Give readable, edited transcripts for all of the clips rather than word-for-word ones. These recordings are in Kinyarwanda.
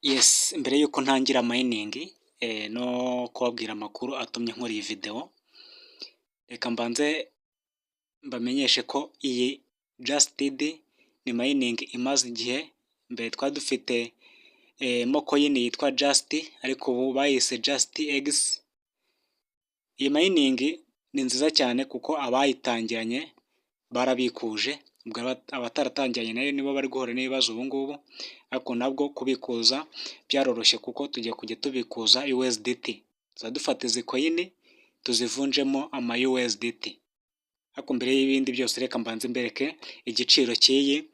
Yes, mbere y'uko ntangira mining no kubabwira amakuru atumye nkora iyi video, reka mbanze mbamenyeshe ko iyi JustD ni mining imaze igihe. Mbere twari dufite mo coin yitwa Just, ariko ubu bayise JustX. Iyi mining ni nziza cyane kuko abayitangiranye barabikuje, ubwo abataratangiranye nayo nibo bari guhura n'ibibazo ubu ngubu, ariko nabwo kubikuza byaroroshye kuko tugiye kujya tubikuza USDT. Tuzajya dufata izi coin tuzivunjemo ama USDT. Ariko mbere y'ibindi byose, reka mbanze mbereke igiciro cy'iyi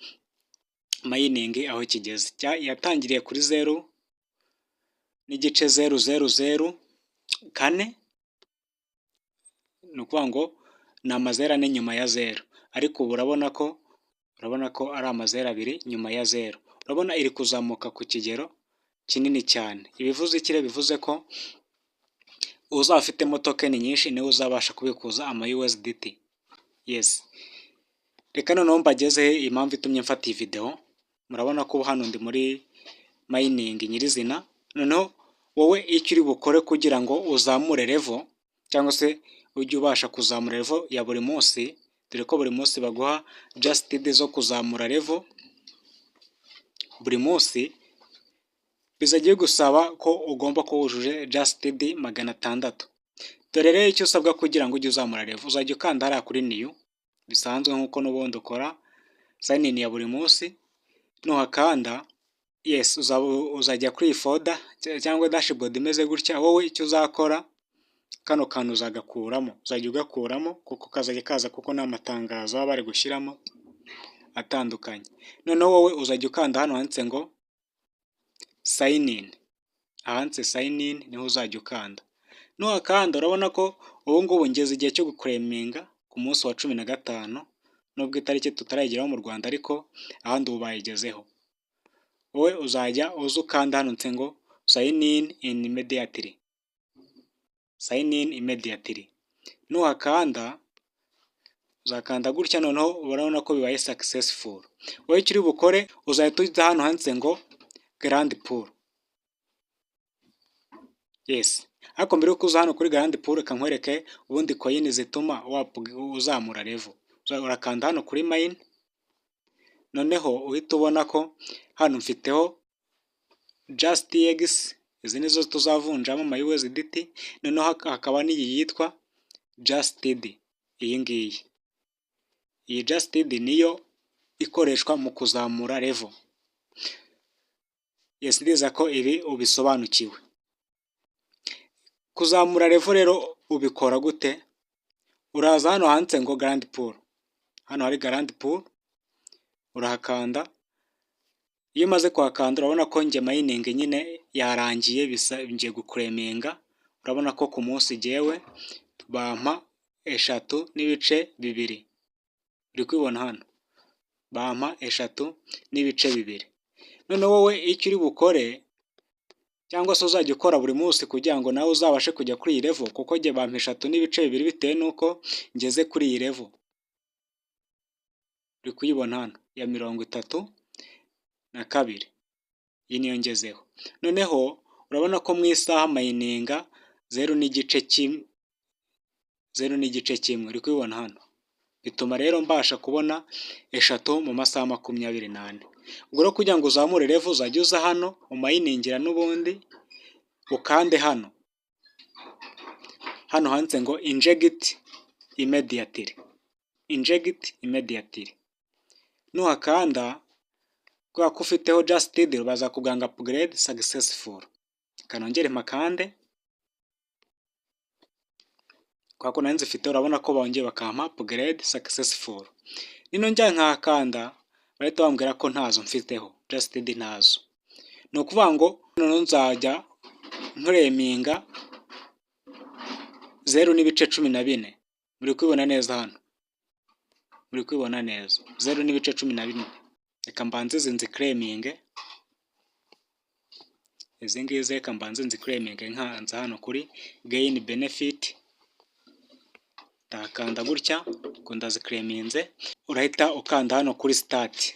mining aho kigeze. Yatangiriye kuri 0.0004, ni ukuvuga ngo ni amazeru ane nyuma ya zeru, ariko ubu urabona ko ari amazeru abiri nyuma ya zeru. Urabona iri kuzamuka ku kigero kinini cyane. Ibivuze iki rero? Bivuze ko uzaba ufitemo token nyinshi niwe uzabasha kubikuza ama USDT. Yes. Reka noneho mbagezeho impamvu itumye mfata iyi video. Murabona ko hano ndi muri mining nyirizina. Noneho wowe icyo uri bukore kugira ngo uzamure level, cyangwa se ujye ubasha kuzamura level ya buri munsi, dore ko buri munsi baguha JustD zo kuzamura level buri munsi, bizajya bigusaba ko ugomba kuba wujuje JustD 600. Dore rero icyo usabwa kugira ngo ujye uzamura level: uzajya ukanda hariya kuri new bisanzwe nk'uko n'ubundi ukora sign in ya buri munsi. Nuhakanda, yes, uzajya kuri iyi folder cyangwa dashboard imeze gutya. Wowe icyo uzakora, kano kantu uzagakuramo, uzajya ugakuramo kuko kazajya kaza, kuko ni amatangazo baba bari gushyiramo atandukanye. Noneho wowe uzajya ukanda hano handitse ngo sign in, ahanditse sign in niho uzajya ukanda. Nuhakanda, urabona ko ubu ngubu ngeze igihe cyo guclaiminga ku munsi wa 15, nubwo itariki tutarayigeraho mu Rwanda, ariko ahandi ubu bayigezeho. Wowe uzajya uza ukanda hano handitse ngo sign in immediately, sign in immediately. Nuhakanda, uzakanda gutya, noneho urabona ko bibaye successful. Wowe icyo uri bukore, uzahita ujya hano handitse ngo grand pool. Yes, ariko mbere yuko uza hano kuri grand pool, reka nkwereke ubundi coin zituma uzamura level. Urakanda hano kuri mine, noneho uhita ubona ko hano mfiteho JustX, izi nizo tuzavunjamo ama USDT, noneho hakaba n'iyi yitwa JustD, iyi ngiyi. Iyi JustD niyo ikoreshwa mu kuzamura level. Yes, ndizera ko ibi ubisobanukiwe. Kuzamura level rero ubikora gute? Uraza hano handitse ngo grand pool, hano hari grand pool, urahakanda. Iyo umaze kuhakanda, urabona ko njye mining nyine yarangiye, bisa ngiye guclaiminga. Urabona ko ku munsi jyewe bampa 3.2, uri kubibona hano, bampa 3.2. Noneho wowe icyo uri bukore cyangwa se uzajya ukora buri munsi kugira ngo nawe uzabashe kujya kuri iyi level, kuko njye bampa 3.2 bitewe n'uko ngeze kuri iyi level, uri kuyibona hano ya 32, iyi niyo ngezeho. Noneho urabona ko mu isaha mininga 0.1, 0.1, uri kubibona hano. Bituma rero mbasha kubona 3 mu masaha 24. Ubwo rero kugira ngo uzamure level, uzajya uza hano uminingira n'ubundi, ukande hano handitse ngo inject immediately, inject immediately. Nuhakanda, kubera ko ufiteho JustD, bazakubwira ngo upgrade successful. Reka nongere mpakande kubera ko nari nzifite. Urabona ko bongeye bakampa upgrade successful. Ninongera nkahakanda, barahita bambwira ko ntazo mfiteho JustD, ntazo. Ni ukuvuga ngo noneho nzajya nclaiminga 0.14. Muri kubibona neza hano, muri kubibona neza, 0.14. Reka mbanze izi nziclaiminge, izi ngizi, reka mbanze nziclaiminge nkanze hano kuri gain benefit. Ndahakanda gutya ngo ndaziclaiminze. Urahita ukanda hano kuri start.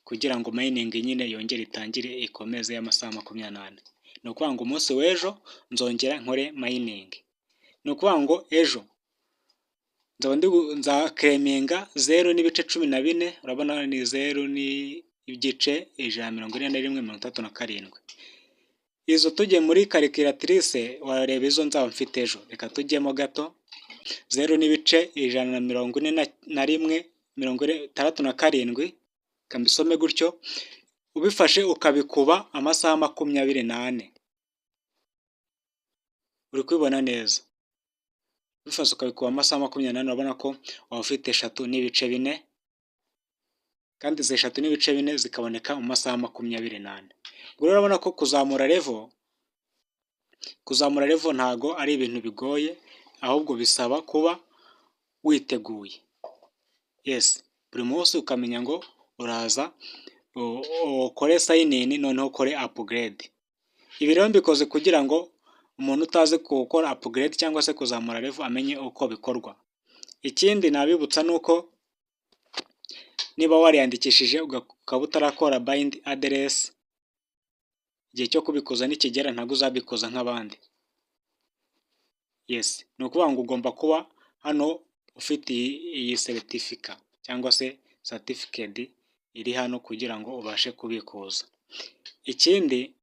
kugira ngo mining nyine yongere itangire, ikomeze y'amasaha 24. Ni ukuvuga ngo umunsi w'ejo nzongera nkore mining. Ni ukuvuga ngo ejo nzaclaiminga 0.14. Urabona ni 0.14167. Izo tugiye muri calculatrice wareba izo nzaba mfite ejo. Reka tujyemo gato. 0.14167, reka mbisome gutyo. Ubifashe ukabikuba amasaha 24, uri kubibona neza? Ubifashe ukabikuba amasaha 24, urabona ko waba ufite 3.4, kandi izi 3.4 zikaboneka mu masaha 24. Ubwo rero urabona ko kuzamura level ntago ari ibintu bigoye, ahubwo bisaba kuba witeguye. Yes, buri munsi ukamenya ngo uraza ukore sign in, noneho ukore upgrade. Ibi rero mbikoze kugira ngo umuntu utazi gukora upgrade cyangwa se kuzamura level amenye uko bikorwa. Ikindi nabibutsa ni uko niba wariyandikishije ukaba utarakora bind address, igihe cyo kubikuza nikigera ntabwo uzabikuza nk'abandi. Yes, ni ukuvuga ngo ugomba kuba hano ufite iyi seritifika cyangwa se certificate iri hano kugira ngo ubashe kubikuza. Ikindi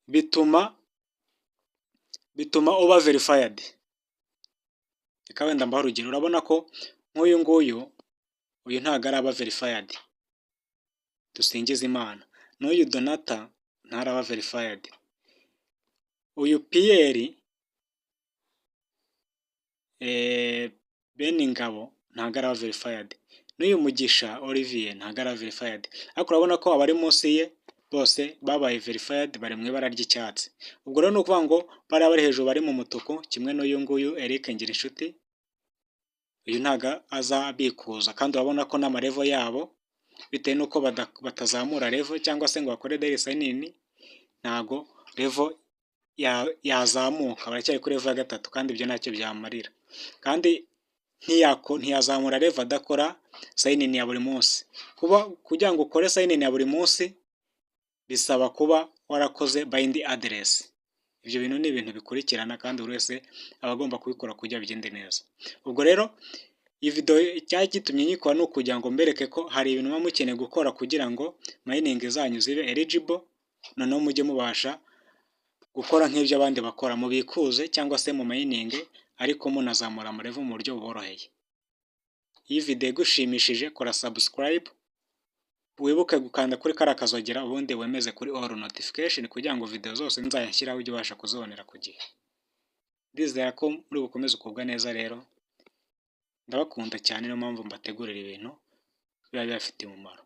bituma uba verified. Reka wenda mbahe urugero. Urabona ko nk'uyu nguyu, uyu ntabwo araba verified, Dusingize Imana, n'uyu Donata ntaraba verified, uyu Pierre Beningabo ntabwo araba verified, n'uyu Mugisha Olivier ntabwo araba verified. Ariko urabona ko abari munsi ye bose babaye verified, bari mu ibara ry'icyatsi. Ubwo rero ni ukuvuga ngo bariya bari hejuru bari mu mutuku, kimwe n'uyu nguyu Eric Ngirinshuti, uyu ntabwo azabikuza. Kandi urabona ko n'ama level yabo, bitewe n'uko batazamura level cyangwa se ngo bakore daily sign in, ntago level yazamuka, baracyari kuri level ya gatatu, kandi ibyo ntacyo byamarira. Kandi ntiyazamura level adakora sign in ya buri munsi. Kuba kugira ngo ukore sign in ya buri munsi bisaba kuba warakoze bind address. Ibyo bintu ni ibintu bikurikirana, kandi buri wese aba agomba kubikora kugira bigende neza. Ubwo rero iyi video icyari gitumye nyikora ni ukugira ngo mbereke ko hari ibintu muba mukeneye gukora kugira ngo mining zanyu zibe eligible, noneho mujye mubasha gukora nk'ibyo abandi bakora, mubikuze cyangwa se mu mining, ariko munazamura ama level mu buryo buboroheye. Iyo video igushimishije, kora subscribe, wibuke gukanda kuri kariya kazogera, ubundi wemeze kuri all notification kugira ngo video zose nzajya nshyiraho ujye ubasha kuzibonera ku gihe. Ndizera ko muri bukomeze kugubwa neza. Rero ndabakunda cyane, niyo mpamvu mbategurira ibintu biba bibafitiye umumaro.